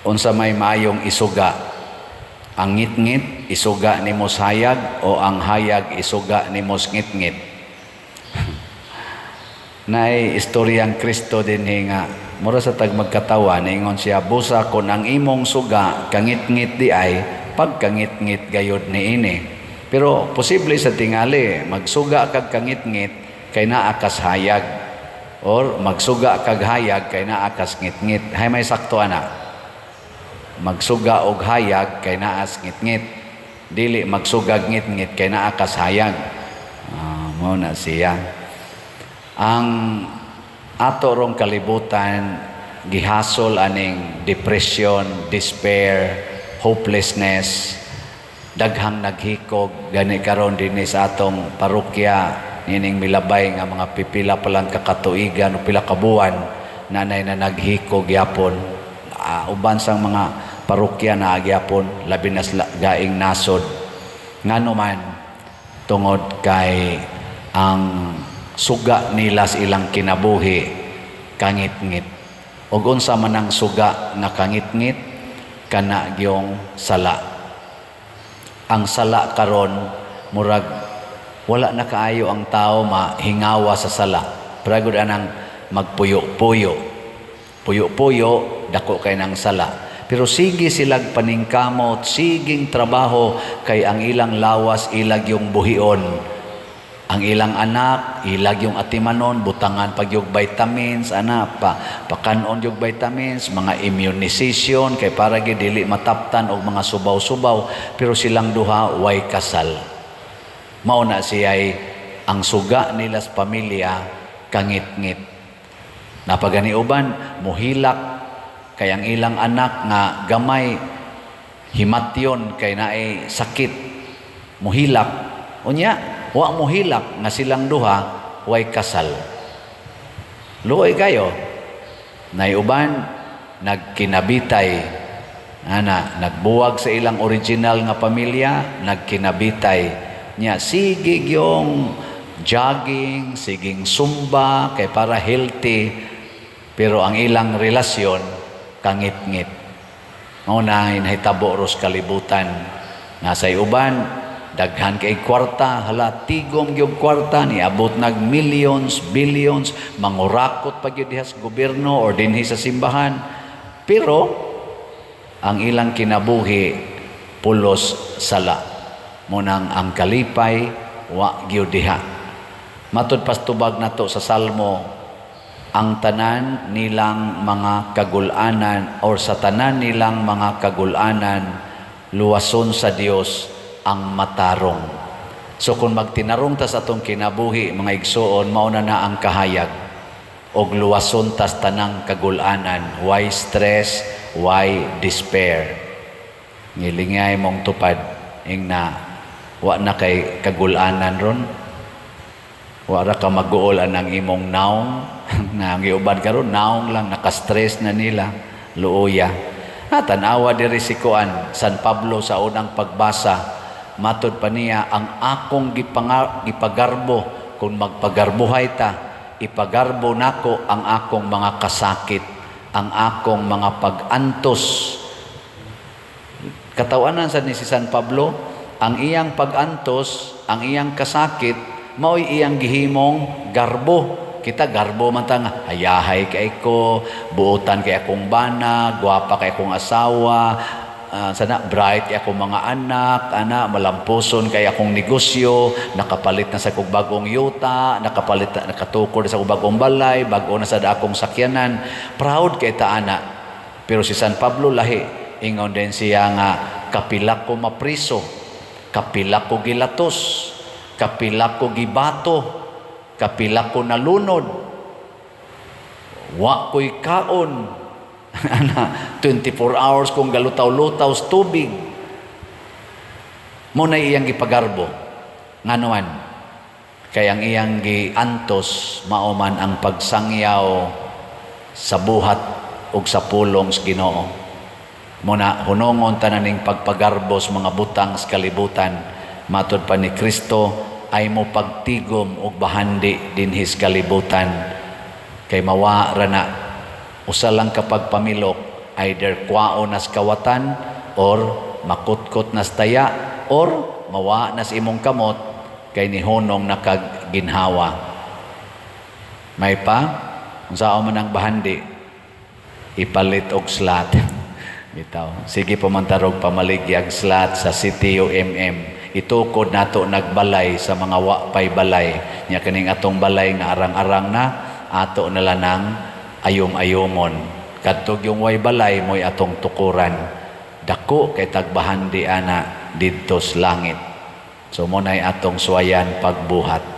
Unsa may maayong isuga? Ang ngitngit isuga nimo sa hayag o ang hayag isuga nimo sa ngitngit? Naay istoryang Kristo dinhi nga mura sa tag magkatawa. Niingon siya, "Busa kon ang imong suga kangitngit diay, pagkangitngit gayod niini." Pero posible sa tingali magsuga kag kangitngit kay naa kas hayag or magsuga kag hayag kay naa kas ngitngit. Hay, may sakto ana. Magsuga og hayag kay naas ngitngit, dili magsugag ngitngit kay naa kas hayag. Mao na siya. Ang ato rong kalibutan gihasol aning depression, despair, hopelessness. Daghang naghikog gani karon dinhi sa atong parokya nining milabay nga mga pipila pa lang kakatuigan o pila ka buwan, nanay na naghikog yapon. Uban sang mga parokya na gyapon, labi na sa gaing nasod. Ngano man? Tungod kay ang suga nila sa ilang kinabuhi kangitngit. Ug unsa man ang suga nga kangitngit? Kana gyung sala. Ang sala karon, murag wala na kaayo ang tao mahingawa sa sala. Pero anang magpuyo-puyo, puyo-puyo, dako kay ng sala. Pero sige silag paningkamot, siging trabaho kay ang ilang lawas ilag yung buhion. Ang ilang anak, ilag yung atimanon, butangan pag yung vitamins, ana, pa, pakanon yung vitamins, mga immunization, kay para gyud dili mataptan og mga subaw-subaw, pero silang duha way kasal. Mao na siya'y ang suga nila sa pamilya kangit-ngit. Napagani uban, muhilak kay ang ilang anak nga gamay himatyon kay naay sakit. Muhilak. Unya, wa muhilak nga silang duha way kasal. Luoy kayo. Nay uban nagkinabitay, ana, nagbuwag sa ilang original nga pamilya, nagkinabitay nya, sige yung jogging, siging zumba kay para healthy, pero ang ilang relasyon kangit-ngit. Mao na nahitabo ros kalibutan nga sa uban daghan kay kwarta, hala, tigom gyud kwarta, niabot nag millions, billions, mangurakot pa gyud diha sa gobyerno or dinhi sa simbahan, pero ang ilang kinabuhi pulos sala. Munang ang kalipay wa gyud diha. Matud pastubag nato sa Salmo, ang tanan nilang mga kagulanan or sa tanan nilang mga kagulanan, luwason sa Dios ang matarong. So kung magtinarong ta sa atong kinabuhi, mga igsuon, mao na na ang kahayag og luwason tas tanang kagulanan. Why stress? Why despair? Ngilingay mong tupad ing na wa na kay kagulanan ron. Wa ra ka maguol anang imong naong na ang giuban karon naong lang, naka-stress na nila, luoya. Ha, tan-awa diri si kuan, San Pablo, sa unang pagbasa. Matod pa niya, "Ang akong gipagarbo, kung magpagarbuhay ta, ipagarbo nako ang akong mga kasakit, ang akong mga pag-antos." Katawanan sa ni si San Pablo, ang iyang pag-antos, ang iyang kasakit, mao'y iyang gihimong garbo. Kita garbo man ta nga hayahay kay ko, buotan kay akong bana, gwapa kay akong asawa, sana bright kay akong mga anak, ana, malampuson kay akong negosyo, nakapalit na sa kog bagong yuta, nakapalit na, nakatukod na sa kog bagong balay, bag-o na sa akong sakyanan. Proud kay ta ana. Pero si San Pablo lahi, ingon din siya nga kapila ko mapriso, kapila ko gilatos, kapila ko gibato, kapila ko nalunod, wa ko'y kaon. Ana, 24 hours kong galutaw-lutaw sa tubig. Mo na iyang gipagarbo. Ngano man? Kay ang iyang giantos mao man ang pagsangyaw sa buhat ug sa pulong sa Ginoo. Mo na hunongon tanan ning pagpagarbo sa mga butang sa kalibutan. Matod pa ni Kristo, ay mo pagtigom og bahandi dinhi sa kalibutan kay mawa ra na, usa lang kapag pamilok. Either kwaon nas kawatan or makutkot nas taya or mawa nas imong kamot kay nihunong na kag ginhawa. May pa unsaon man ang bahandi, ipalit og slot. Bitaw. Sige pa man tarog pamaligyag slot sa CTUMM. Itukod nato nagbalay sa mga wa pay balay. Nya kining atong balay nga arang-arang na, ato na lang ng ayom-ayomon. Kadtog yung way balay mo'y atong tukuran. Dako kay tagbahandi ana didto sa langit. So mo na'y atong suwayan pagbuhat.